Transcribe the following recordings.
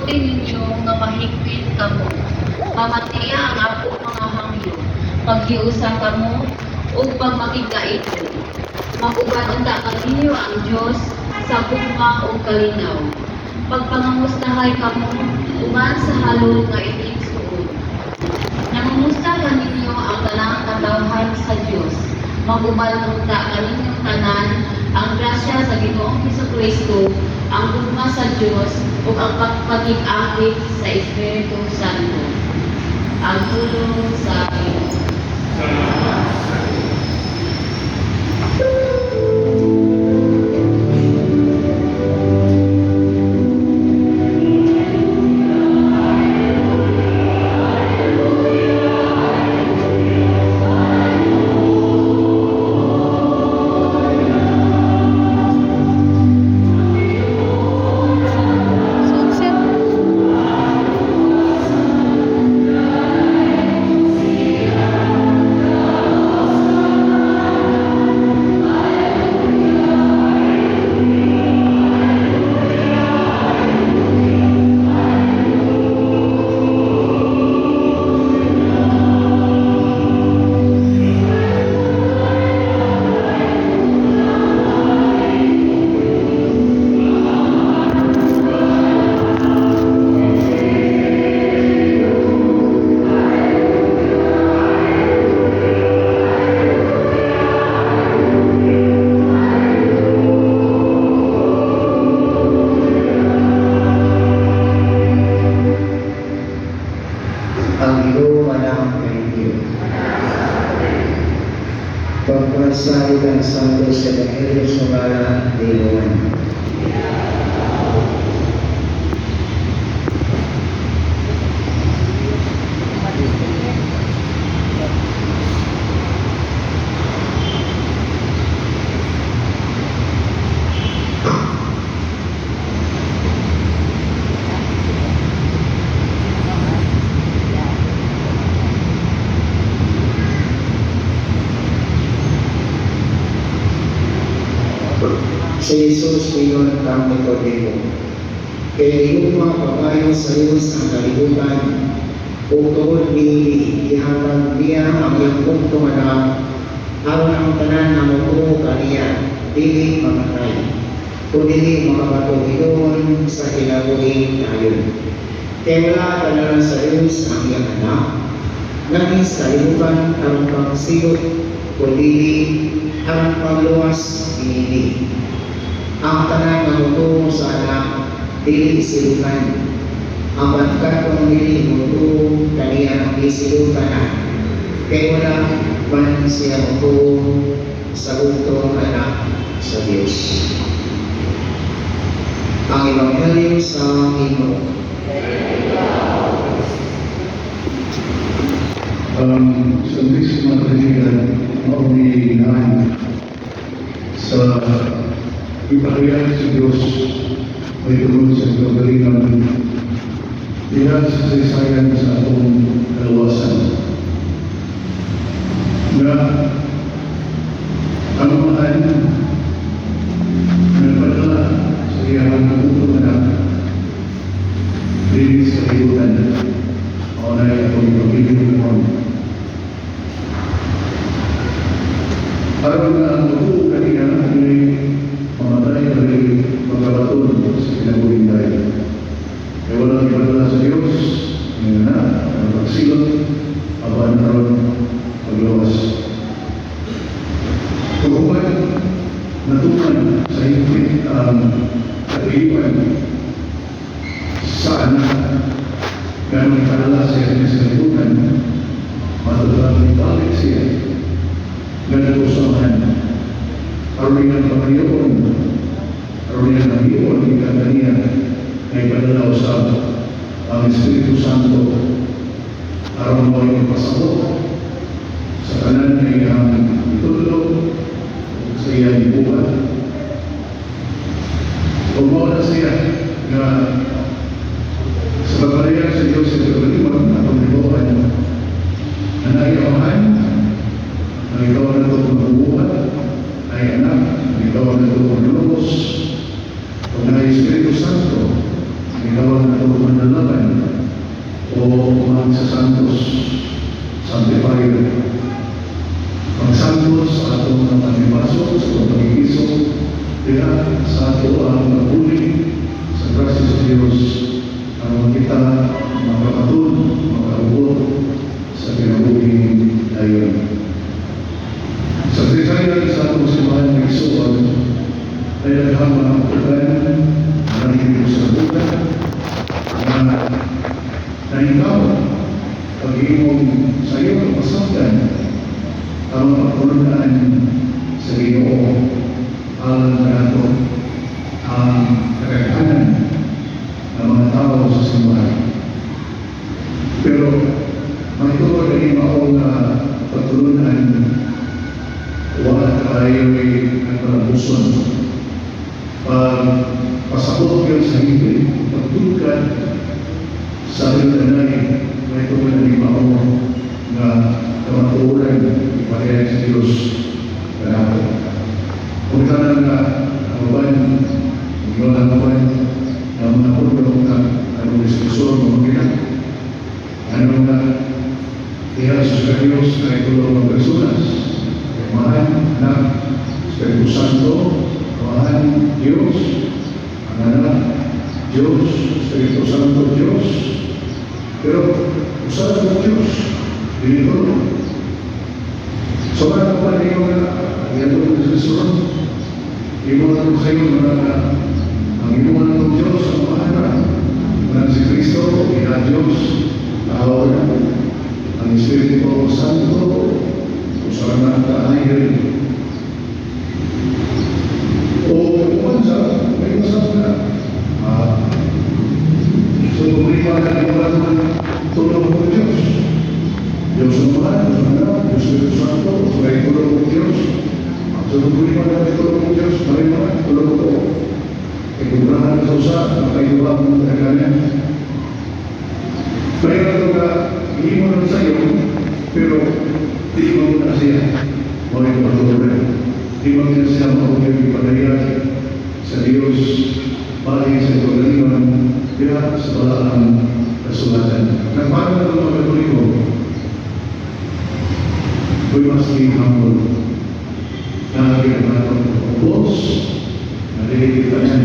Tuguti ninyo nga mahigpit kamo. Pamatia ang ako mga hangyo. Paghiusa kamo ug pagmakigkaitod. Mag-uban unta kaninyo ang Dios sa gugma ug kalinaw. Pagpangamustahay kamo uban sa halong nga iligsuon. Nangumusta kaninyo ang tanang katawhan sa Dios. Mag-uban unta kaninyong tanan ang grasya sa Ginoong Hesukristo, ang gugma sa Dios ug ang pagpakig-akig sa Espiritu Santo. Ang pulong sa Ginoo. Salamat sa Diyos. Ang Ginoo manaang kaniyo. Pagbasa ng Santos Ebanghelyo sumala ni Juan. Si Jesus ingon kang Nicodemo, "Kay gihugma pagkayo sa Diyos ang kalibutan, ug tungod niini gihatag niya ang iyang bugtong Anak, aron ang tanan nga motuo kaniya dili mamatay, kundi makabaton hinuon sa kinabuhing dayon. Kay wala tanan sa Diyos ang iyang Anak, nganhi sa kalibutan aron pagsilot, kundi aron pagluwas niini. Ang tanan nga motuo sa Anak dili silutan, apan kadtong dili motuo kaniya gisilutan na, kay wala man siya motuo sa bugtong Anak sa Dios." Ang Ebanghelyo sa Ginoo. Ang Santisima Trinidad mauni sa ipahayag sa Diyos ay tungod sa kagalingan diha sa kasaysayan sa atong kaluwasan nga ang Amahan nagpadala sa iyang bugtong Anak dinhi sa kalibutan. Mao na atong Ebanghelyo karon aron nga ang mutuo kaniya dili mamatay dili magabaton sa kinabuhing dayon. Kaya walang ipadala sa Diyos ang Anak ang pagsilot apan aron pagluwas. Paghuman natuman sa higpit ang katipan sa Anak nga ipadala siya dinhi sa kalibutan, matod lang ibalik siya ngadto sa Amahan aron iyang pangayoon, aron iyang hangyoon gikan kaniya nga ipadala usab ang Espiritu Santo aron mao'y magpasabot sa tanan nga iyang itudlo sa iyang gibuhat. Ug mao na siya nga sa pagpadayag sa Diyos sa kagalingon atong hibaw-an na naay Amahan ang ikaw na ito magbubuhat, ay Anak ang ikaw na ito maglubos, ug naay Espiritu Santo ang ikaw na ito. kaayo. Pagsangkot sa atong mga panimaso, sa atong pagigisog, diha sa ato ang magbulig sa grasya sa Diyos, ang kita makapatun, makaubot sa kinabuhing dayon. Sa kasaysayan sa atong simbahan ng igsuon, ay daghang mga kaputan, maraming sa bukan, na na ikaw, pag-imong sa iyo masaktan, ang pagtulunan sa Ginoo alang kanato ang kagaghanan ng mga tao sa simbahan. Pero mahitungod ang mao nga pagtulunan, wala kaayo'y nagpalabuson. Pag pasabot yun sa hindi, pagtulkan sa iyong mahitungod ang mao nga kamatuoran ipahayag sa Diyos kanato. Kung tanan nga ang uban, ang ang uban, ang mga puno nga anong diskusyon mo mga ano nga diha sa Diyos ay tulo mga personas. Amahan, Anak, Espiritu Santo, Amahan, Diyos, ang Anak, Diyos, Espiritu Santo, Diyos. Pero usa lang ang Diyos, dili tulo. So mga kapatid nga ang itong diskusyon, imo na sa iyo mga ang imo na itong Diyos, ang Amahan, ang si Kristo, ina Diyos, tao na, ang Espiritu Santo, usa na ka anghel. O kung sa, may masas na. So problema na imo na naman tulong ng Diyos. Diyos ang Amahan, Diyos ang Anak, Diyos Espiritu Santo, may tulong ng Diyos. So problema na tulong ng Diyos, may mga tulong ko. Kaya kung sa usa, makaiwa mo talaga. Pero ito ka, hindi mo na sa iyo, pero di mo na siya mo yung patuloy. Di mo na siya maugay ipadayag sa Diyos, balay sa kaugalingon, diha sa balaang kasulatan. Nagpaano na itong mga Katoliko? We must be humble. Naagin ang atong pagpupos, na dili kita yan,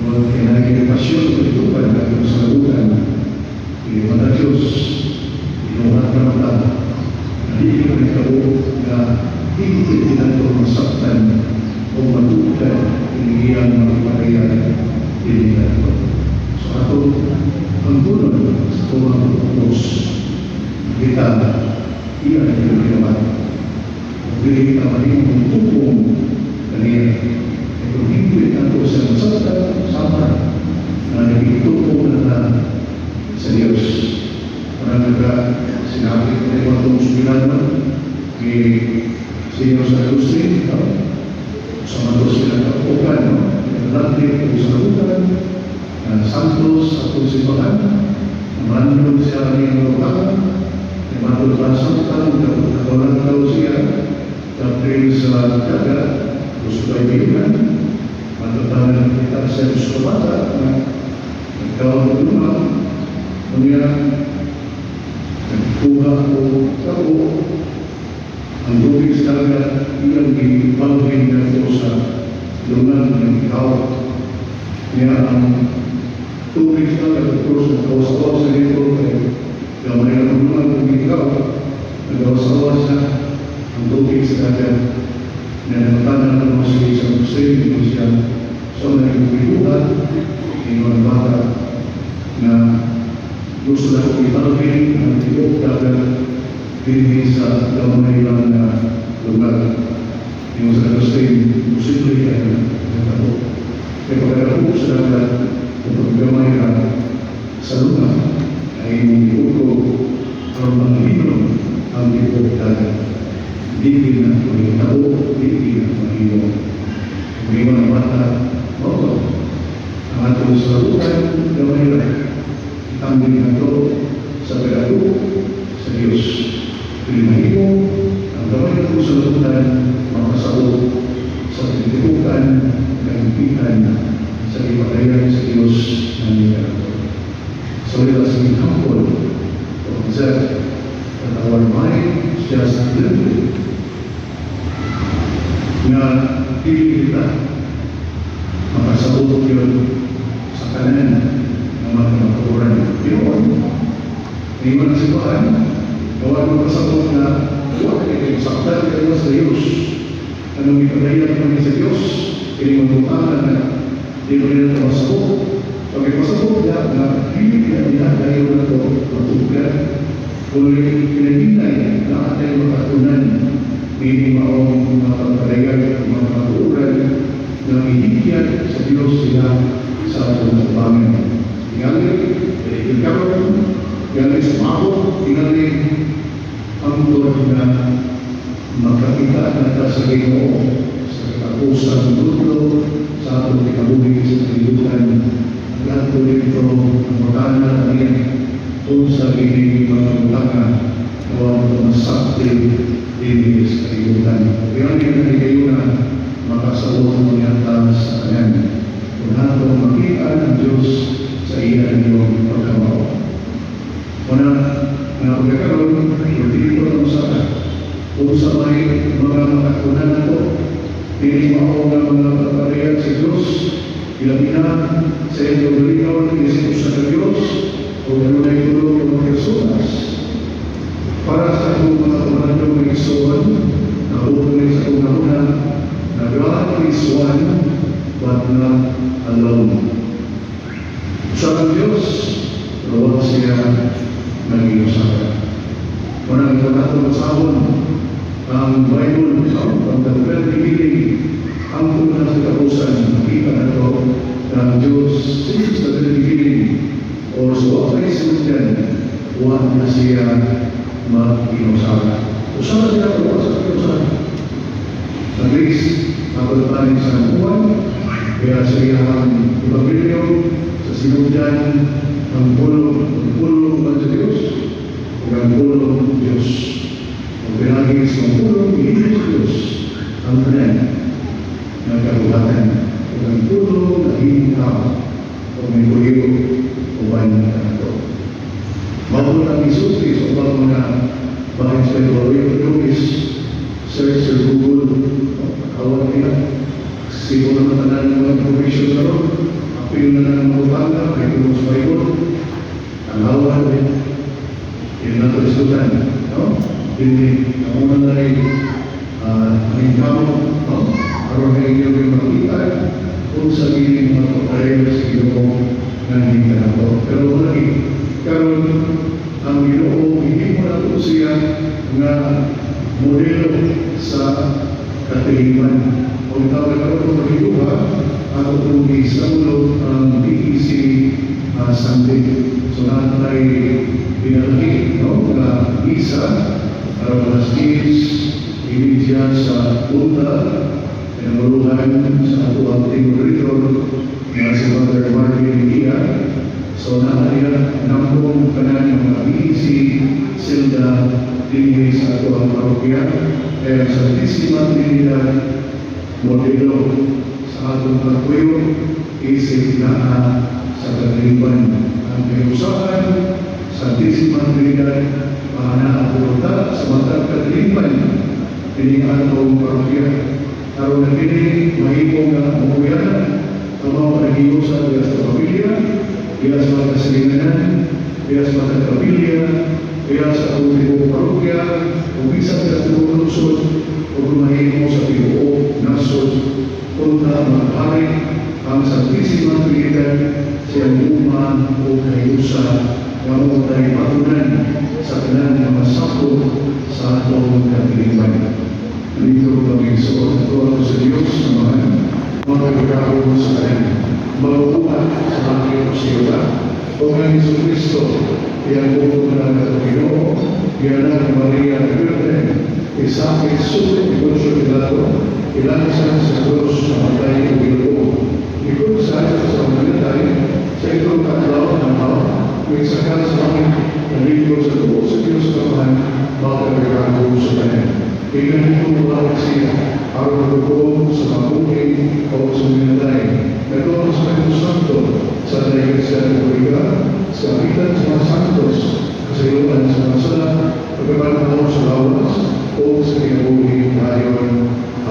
ang kinagin pasyon sa itupan at atong salabutan, hindi man na Diyos, inuhat na mata, na di ko nagkabo na hindi nato masaktan o matukan iyang magpakayag dili nato. So ato ang tunon sa tuwang pagpupos, kita iya na yung ginawa. Dili kita mahimong tukong kaniya. Kung hindi nato sa masaktan, sama na nagituko na sa Diyos. Parang nagka sinabi ko na itong sumilan ni Senior San Agustin, no? Sa mga sila kapukan, no? Atlantic, o sa lutan, na Santos, sa itong simbahan, mandong siya niyang lugar, matod pa sa nakawalan daw siya, dahil sa dagat, gusto kaibigan, matod kita sa gusto bata, na nagkaroon ng unya, nagkuha o tao, ang tubig sa dagat, iyang gibalhin na ito sa lungan ng ikaw. Niya ang tubig sa dagat, of course, nagkawas-kawas sa dito, kay gamay na tulungan kung ikaw, nagawas-kawas na ang tubig sa dagat. Na nakatanan ng mga si San Jose, hindi siya so nagbubuhat, ingon bata na gusto na kong ibalhin ang tibuok dagat dinhi sa gamay lang na lugar. Yung sa Agustin, posible ay nagtabo. Kaya pagkakapo sa dagat, kung paggamay ka sa luna, ay iuko ang panghinom ang tibuok dagat. Di na mahitabo, di na mahimo. Mahimo ng bata, oo. Ang atong salutan, gamay lang. Itambing na ito sa pagkakapo sa Diyos. Pinahimo, ang gamay na itong salutan, makasabot sa pinitibukan, kahimpitan, sa ipatayag sa Diyos ng niya. So let us be humble to observe that our mind Makasabot na wala kay saktan kayo sa Diyos. Anong ipadayag kami sa Diyos, kini mabutana na di mo nila masabot. Pag masabot na na dili na niya kayo na ito matugad. Kung pinahinay na ating makatunan, hindi maong mga pagpadayag, mga katuuran, na ihigyan sa Diyos sila sa atong tabangan. Tingali, ikaw, tingali sumako, tingali ang tulad na makakita na ta sa Ginoo sa katapusan ng sa atong kinabuhi sa kalibutan. Lahat dito ang mutana niya kung sa gining mga butanga o ang masakti dinhi sa kalibutan. Pero hindi na kayo na makasabot mo niya sa kanya. Kung nato makita ng Diyos sa iya inyong pagkamao. Una, nga pagkakaroon, dito ang usapan. Kung sa may mga makatunan na to, dili mao nga mga pagpadayag sa Diyos, ilabi na sa inyong reliyon, isip sa Diyos, o ganun tulo ng mga personas. Para sa atong mga pamahanyong mga igsoon, nabubunin sa una-una, na God is one, but not alone. Sa ang Diyos, pero wala siya nag-iusapan. Unang ito nato masahon, ang Bible, from the very beginning, ang una sa katapusan, makita na ito na ang Diyos, since the very beginning, or sa wakay sinundan, wa na siya mag-inusapan. Usapan siya, pero wala sa inusapan. At least, ako na sa buwan, kaya sa iyang Ebanghelyo, sa sinundan, ang pulong man sa Diyos, o ang pulong ng Diyos. Ang pinagi sa pulong ni Diyos, ang tanan ng kabuhatan. O ang pulong na tao, o may kuyo, o ban na ito. Mao ang isulti sa ubang mga bahin sa ito, you to do is search sa Google, awag nila. Siguro na tanan ng mga information sa ron. Apil na ng mga utanga, kay tulong sa Bible. Ang awa din. Yun na ito isutan. No? Hindi, ang una na ay ang kamo, no? Aron na inyo yung makita kung sa giling mga pagkareho sa Ginoo nga hindi na to. Pero lagi, karon ang Ginoo hindi mo na ito siya nga modelo sa katiliman. Kung tawag na karon magiluha, ako kung isamulog ang BEC Sunday. So natay pinalaki, no, nga isa para alas 10, imidya sa punta, pinanguluhan sa ato ang team moderator nga si Father Marvin Ia. So naaya nampong kanan ng mga BEC silda dinhi sa ato ang parokya. Kaya sa Santissima Trinidad modelo sa atong pagpuyo isip naa sa katiliman. Ang kaiusahan Santissima Trinidad maanaa ta sa matag katiliman ini atong parokya. Aron na kini mahimo nga mamuyanan ang mga panagiusa diya sa pamilya, diya sa mga kasilinganan, diya sa mga pamilya, diya sa atong tibuok parokya, ug bisan sa tibuok lungsod, ug mahimo sa tibuok nasod, unta maghari ang Santissima Trinidad siyang uma o kayusa nga mo tayo matunan sa tanan nga masakop sa atong katiliman. Dito kami sa ito sa Diyos Amahan, mga pagkakaroon sa kanya, mabubuhat sa aking siyudad. O nga Jesu Kristo, iyang buong na ng Ginoo, iyan ang Maria Virgen, isakit sulit ni Poncio Pilato, ilansan sa krus sa matay o Ginoo. Ikot sa sa mga sa itong kadlaw ng tao, may sakal sa amin, nandito sa tuo sa Diyos Amahan, baka nagkakaroon sa kanya. Iganito mo siya, aron matutuo sa mabuhi o sa minatay. Nagawa sa Espiritu Santo, sa Iglesia Katolika, sa kapitan sa mga santos, kasayuan sa mga sala, pagkabalakaw sa lawas, o sa kinabuhi tayo.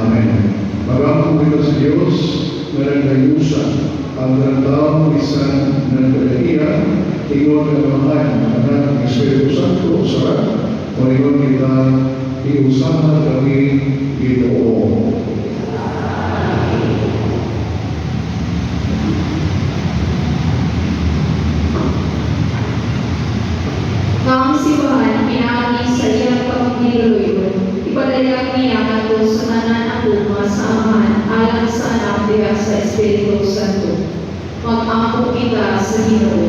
Amen. Magampo kita sa Diyos, nga nagayusa, ang taong bisan ng kadaiya, ingon ng Amahan, Anak, ng Espiritu Santo, sa Panginoon kita, iusahan kami, Ginoo. Nga ang simbahan pinaagi sa iyang pagdiluluyon, ipadayag niya ngadto sa tanan ang gugma sa Amahan alang sa Anak diha sa Espiritu Santo. Mag-ampo kita sa Ginoo.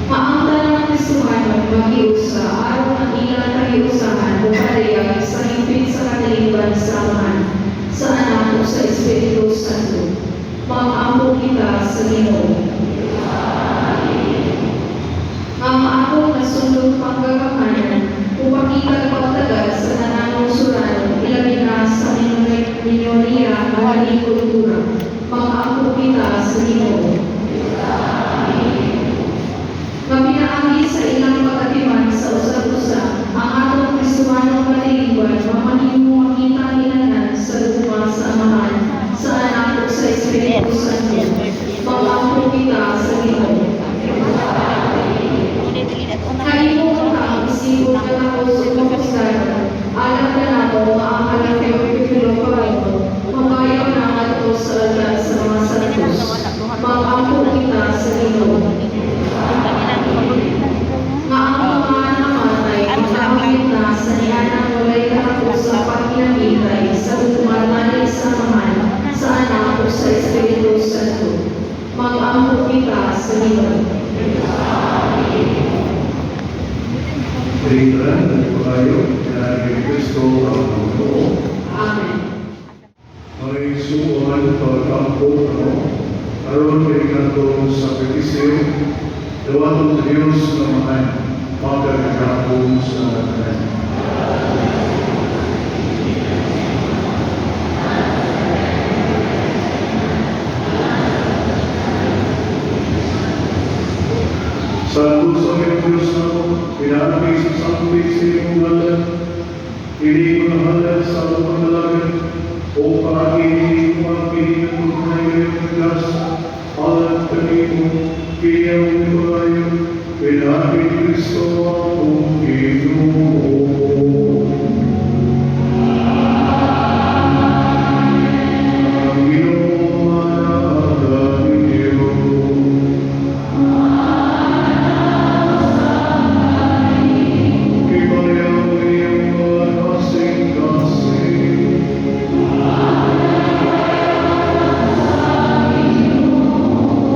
Nga ang tanang Kristohanon maghiusa aron ang ilang kahiusahan mopadayag sa hingpit sa katilingban sa Amahan, sa Anak ug sa Espiritu Santo. Mag-ampo kita sa Ginoo. Ang atong nasundong panggagamhanan upakita pagtagal sa tanang suranon, ilabi na sa minoriya nga kultura. Mag-ampo kita sa Ginoo. Nga pinaagi sa ilang pag-atiman sa usag-usa, ang atong Kristohanong katilingban mamahimo makita nila sa gugma sa Amahan, sa Anak ug sa Espiritu Santo. Mag-ampo kita sa Ginoo. Kahimo ka ang isipon nga takos ug makusgan, alam na namo nga ang halangdong Teofilo Pabayo, mabayaw na ngadto sa altar sa mga santos. Mag-ampo kita sa Ginoo. Nga ang mga namatay, makaawit na sa nianang walay katapusang pagkinabitay sa gugma sa Amahan, sa Anak ug sa Espiritu Santo. Mag-ampo kita sa Ginoo. Pinigtaran, nandito tayo, kaya Kristo ang Panginoon. Amen. Mga isuon pagkampo no, aron kay kanto sakripisyo, dawaton sa Dios nga Amahan, makagagahom sa tanan. Sa puso ng Diyos namo, pinaagi sa sampit sa iyong ngalan, ini mga halal sa atong pangalagan, o paagi ni mga kini ng ngayong gas, alat kanimo, kini ang ipagayo, pinaagi ni Kristo atong Ginoo. Ang Ginoo managa ninyo. Ibayaw iyong mga kasing-kasing.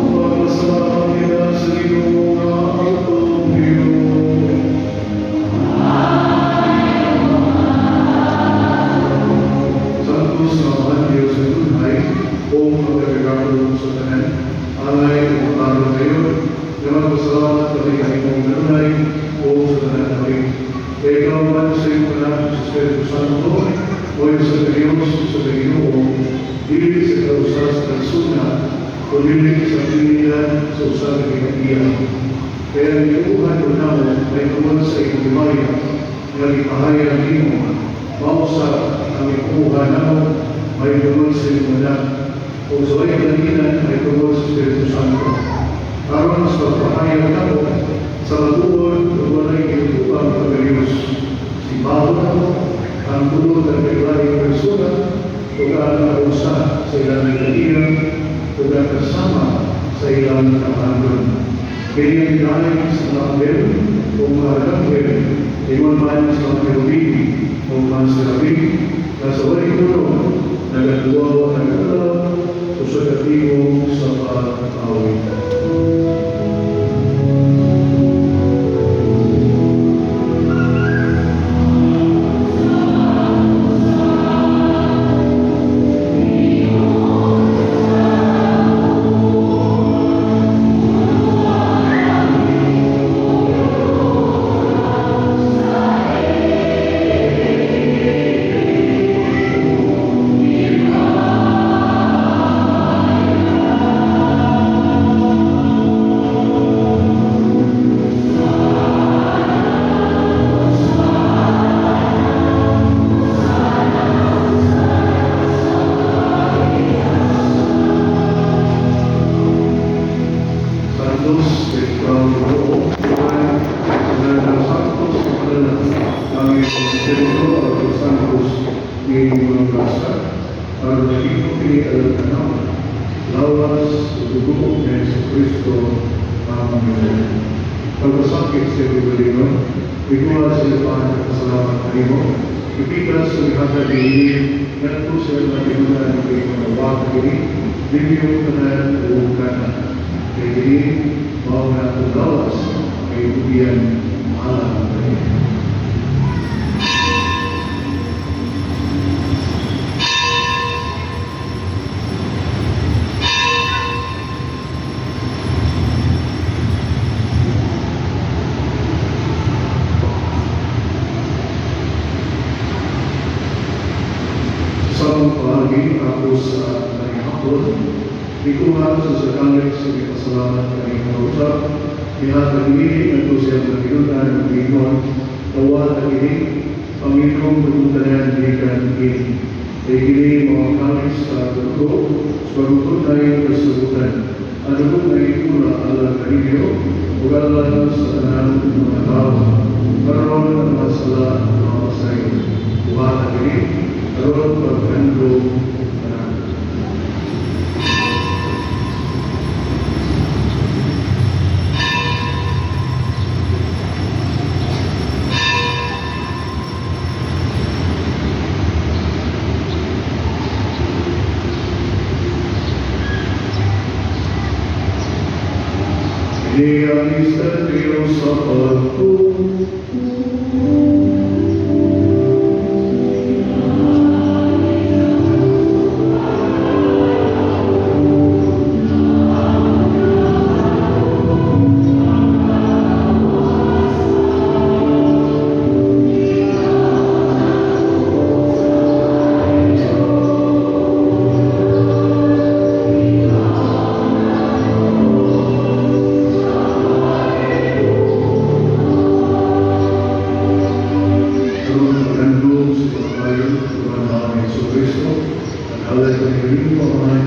Magpasalamat kita sa Ginoo nga atong Diyos. Santos nga Amahan Diyos sa tunay, o magkagagawin sa tanan, alay o mataro ngayon, na magpasalamat kami kanimong nanunay, o sa tanan kami. Kaya ikaw man sa iyong anak sa Espiritu Santo, o sa Diyos sa Ginoo, dili sa kausa sa karsuna, o dili sa pilihan sa usa ka kinaiya. Kaya gituohan ko namo may tungod sa iyong himaya, nga gipahayag nimo, mao sa ang ikuha namo may tungod sa iyong anak, o sa way kanina may tungod sa Espiritu Santo. Aron sa pagpahayag namo sa matuod ug walay kinatupang pagka-Diyos. Simbahon namo ang tulo ka kailaing persona ug ang kausa sa ilang kinaiya ug ang kasama sa ilang kamandon. Kini ang gihalin sa mga anghel o mga arkanghel, ingon man sa mga kerubin o mga serafin, na sa walay tulo, nagaduwa nagaadlaw, usa ka tingog sa pag-awit. alang kanamo, lawas ug dugo ni Hesus Kristo ang Panginoon. Pagpasakit sa kaugalingon, ikuha sa iyang nagpasalamat kanimo, ipikas ug ihatag niini ngadto sa mga tinunan ng iyong mga kini, ninyong tanan ug kana. Kay kini, mao nga atong lawas, kay tugian alang kanimo. Sa paagi ako sa hapon, ikuha sa kalis ug ipasalamat kanimo usab, ihatag niini ngadto sa iyang tinunan ug miingon, "Tawata kini, panginom kamong tanan gikan kini. Kay kini mao ang kalis sa dugo, sa bagong tunay kasabutan. Ang dugo nga ipula alang kaninyo, ug alang sa tanan mga tao. Aron ang mga sala mapasaylo. Buhata kini, aron paghandom kanako." Kini ang misteryo sa pagtuo. Aron paghandom sa kamatayon ug ang Hesus Kristo, naghalay kami nimo, Amahan,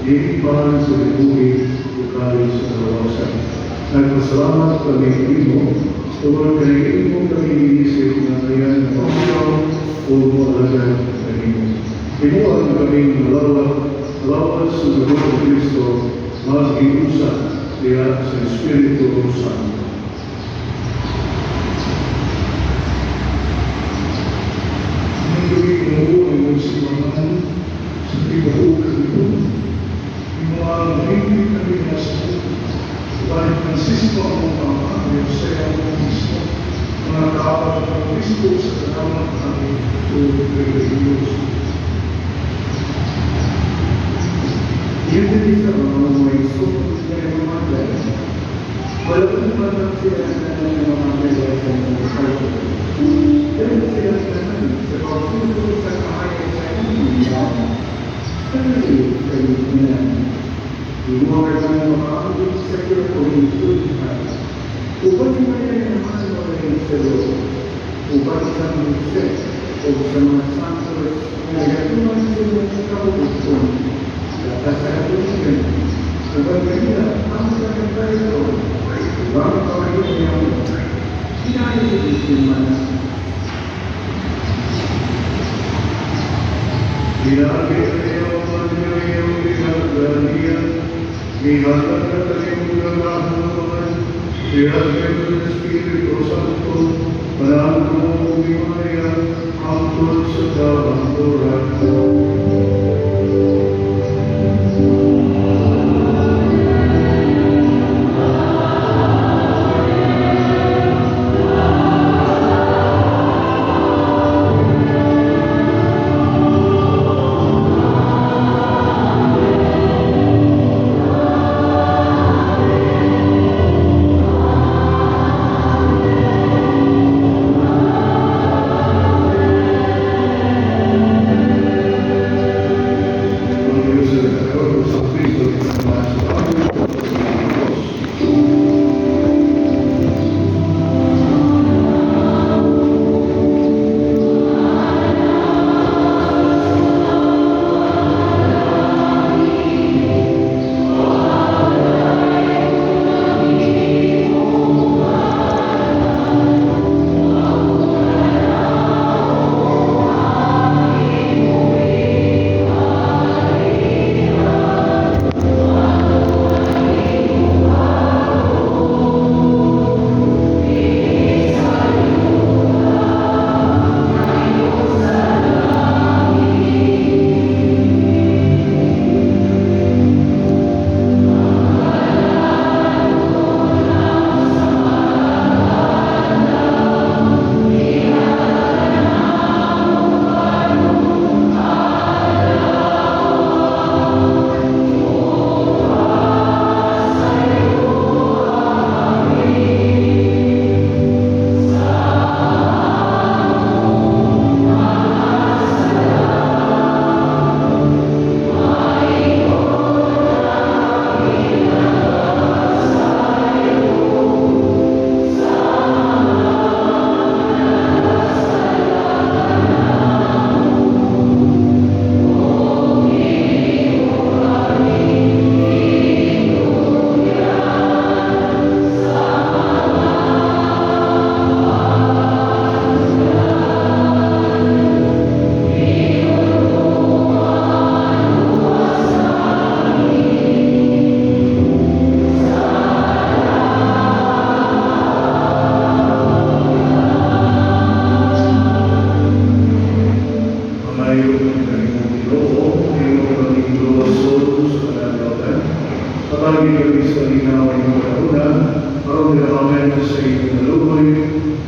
gipan sa kinabuhi ug kalis sa kalawasan. Nagpasalamat kami nimo tungod kay imo kami giisip nga tayan nga mamuyong ug moalagad kanimo. Himoa nga kaming malawat, lawas ug dugo ni Kristo, maghiusa diha sa Espiritu Santo. Nandun mo ang imong simbahan sa tibuok kalibutan. Imo ang mahigpit kami nga sa Uban Francisco ang among Papa, ni Jose ang among Obispo, mga kaawat ng Kristo sa tanawang kami ug relihiyoso. Unity sa mga may sukod na mga Magdalena. Wala po naman sila na mga Magdalena sa mga kalbo. Pero sila naman sa pagsuko sa kamay sa inyong Kanali kayo nila. Imo ka na makaabot sa iyo kung insulta. Uban si Maria naman mo rin sa loob. Uban sa mga Jose o sa mga santos na nagatuman sa iyong kabubuton. Lakas sa katuligan. Uban kanila ang pagkakaito. Ubang kawayo niyo. Kinain sa Kristo. Ginagi kayo man iyong ginagalian, gihatag ka kaniyong gagahon, diha sa Espiritu Santo, panahon mo Maria, hangtod sa kahangturan.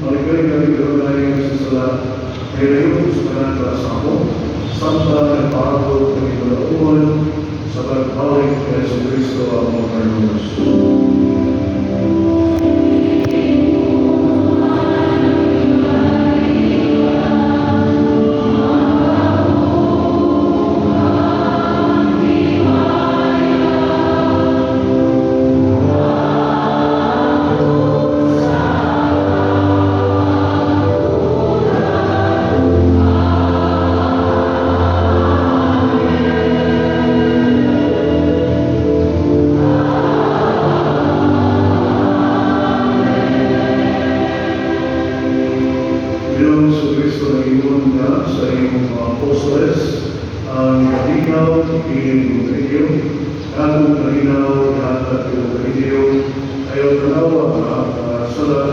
Malikay kami kanunay sa sala, kay sa tanan sa amo, samtang nagpaabot kami kalaunan sa pagbalik kay Jesu Kristo among Panginoon. Ginoong Kristo na ingon nga sa imong mga apostoles, ang kalinaw ining ninyo, akong kalinaw ihatag ko ninyo, ayaw tanawa ang mga sala,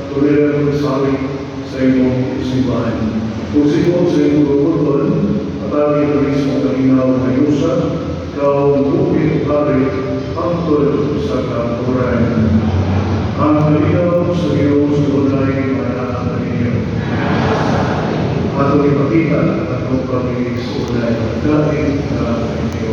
tulira salig sa imong simbahan. Kung sino sa imong bubuton, atagi kami sa kalinaw na yusa, kau bukid pari, hangtod sa kamturan. Ang kalinaw sa Diyos tunay manaa ninyo. Atong ipakita atong pag-iigsunan dahil na inyo.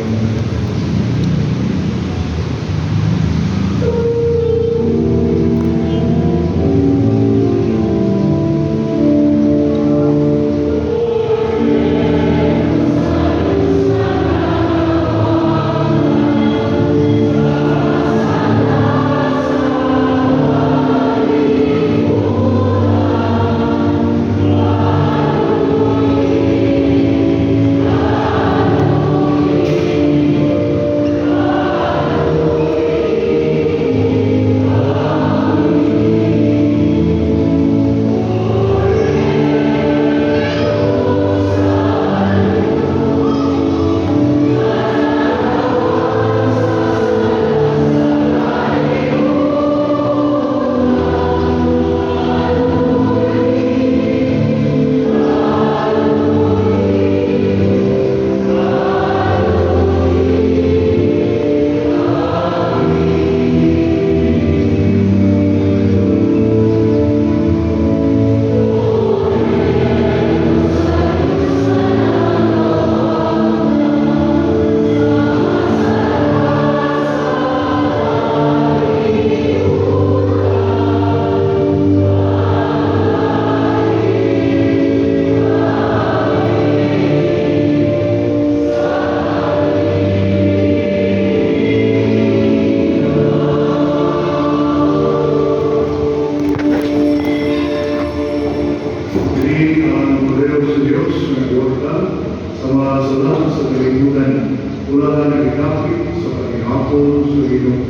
Ini ang Kordero sa Diyos nga nagwagta sa mga sala sa kalibutan, wala na nagkapit sa paghihapon sa Ginoo.